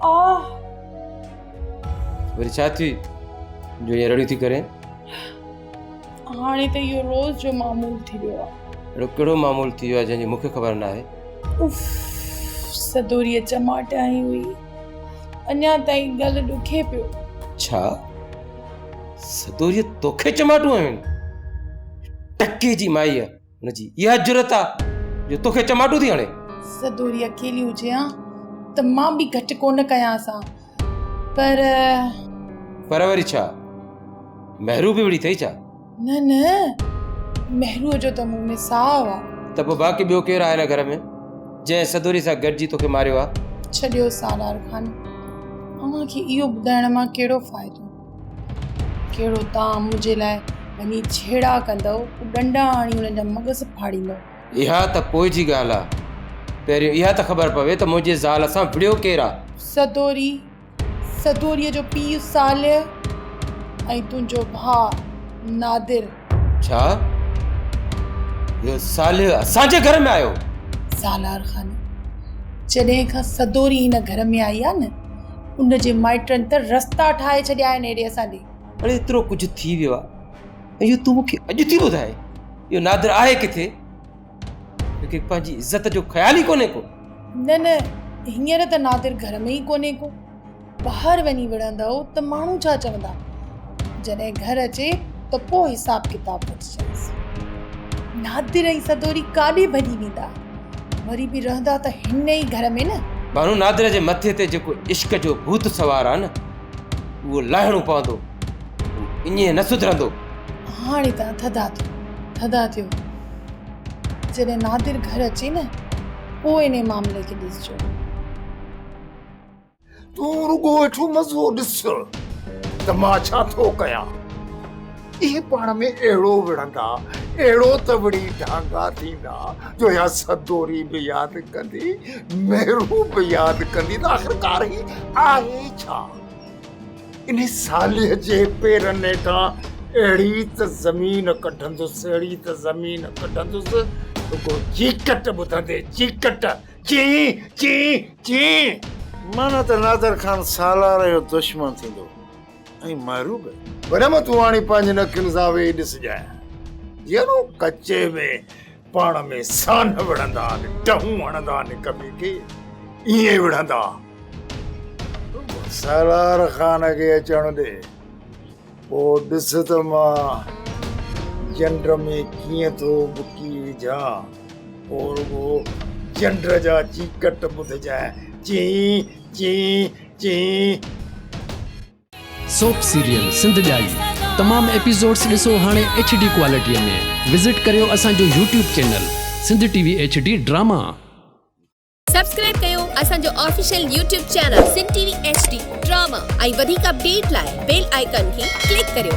آه! وري ڇا ٿي جو ائين رڙيون ٿي ڪرين؟ هاڻي ته اهو روز جو معمول ٿي ويو آهي. اهڙو ڪهڙو معمول ٿي ويو آهي جنهن جي مون کي خبر ناهي؟ اف! سدوريء چماٽ هنئي هئي. اڃا تائين ڳل ڏکي پيو. ڇا؟ سدوريء توکي چماٽون هنيون؟ ٽڪي جي مائيء هن جي اها جرئت آ جو توکي چماٽون ٿي هڻي. سدوري اڪيلي هجي ها ته مان به گهٽ ڪونه ڪيانس ها پر. پر وري ڇا؟ مهرو به وڙهي اٿئي ڇا؟ نه نه مهروء جو ته مون ۾ ساهه آ. ته پوء باقي ٻيو ڪير آهي هن گهر ۾ جنهن سدوري سان گڏجي توکي ماريو آ؟ ڇڏيو سالار خان اوهان کي اهو ٻڌائڻ مان ڪهڙو فائدو. ڪهڙو توهان منهنجي لاء وڃي جهيڙا ڪندؤ، پوء ڏنڊا آڻي انهن جا مغز ڦاڙيندؤ. اها ته پوء جي ڳالهه آ. پهريون اها ته خبر پوي ته منهنجي زال سان وڙهيو ڪير آ؟ سدوري، سدوريء جو پيء صالح ۽ تنهنجو ڀاء نادر. ڇا؟ اهو صالح اسان جي گهر ۾ آيو؟ سالار خان، جڏهن کان سدوري هن گهر ۾ آئي آ نه، ان جي مائٽن ته رستا ٺاهي ڇڏيا آهن هيڏي اسان ڏي. اڙي ايترو ڪجهه ٿي ويو آ ۽ اهو تون مون کي اڄ ٿي ٻڌائين؟ اهو نادر آهي ڪٿي؟ توکي پنهنجي عزت جو خيال ئي ڪونهي ڪو. نه نه هينئر ته نادر گهر ۾ ئي ڪونهي ڪو. ٻاهر وڃي وڙهندؤ ته ماڻهو ڇا چوندا؟ جڏهن گهر اچي ته پوء حساب ڪتاب وٺجانس. نادر ۽ سدوري ڪاڏي ڀڄي ويندا؟ وري به رهندا ته هن ئي گهر ۾ نه. بانو نادر جي مٿي تي جيڪو عشق جو ڀوت سوار آ نه، اهو لاهڻو پوندو. هو ائين نه سڌرندو. هاڻي توهان ٿڌا ٿيو، ٿڌا ٿيو. جڏهن نادر گهر اچي نه، پوء انهي معاملي کي ڏسجو. تون رڳو ويٺو مزو ڏس ته مان ڇا ٿو ڪيان. اهي پاڻ ۾ اهڙو وڙهندا، اهڙو ته وڙهي ڍانگا ٿيندا جو اها سدوري به ياد ڪندي، مهرو به ياد ڪندي ته آخرڪار هي آهي ڇا؟ انهي صالح جي پيرن هيٺان اهڙي ته زمين ڪڍندس، اهڙي ته زمين ڪڍندس، رڳو چيڪٽ ٻڌندي، چيڪٽ، چين، چين، چين. معنيٰ ته نادر خان سالار جو دشمن ٿيندو ۽ مهرو به. ورم تون هاڻي پنهنجين اکين سان ويهي ڏسجانء، جيئن ڪچي ۾ پاڻ ۾ سانهه وڙهندا آهن، ٽهون هڻندا آهن هڪ ٻئي کي، ائين وڙهندا. سالار خان کي اچڻ ڏي، پوء ڏس ته مان جنڊ ۾ ڪيئن ٿو ٻڪي وجهان. پوء رڳو جنڊ جا چيڪٽ ٻڌجانء، چين چين چين. سوپ سيريل سنڌ ڄائي تمام ايپيسوڊس ڏسو هاڻي ايڇ ڊي ڪوالٽي ۾ وزٽ ڪريو اسان جو YouTube channel Sindh T V H D drama. Subscribe ڪيو اسان جو official YouTube channel Sindh T V H D drama ۽ وڌيڪ اپڊيٽ لاء بيل آئيڪان کي ڪلڪ ڪريو.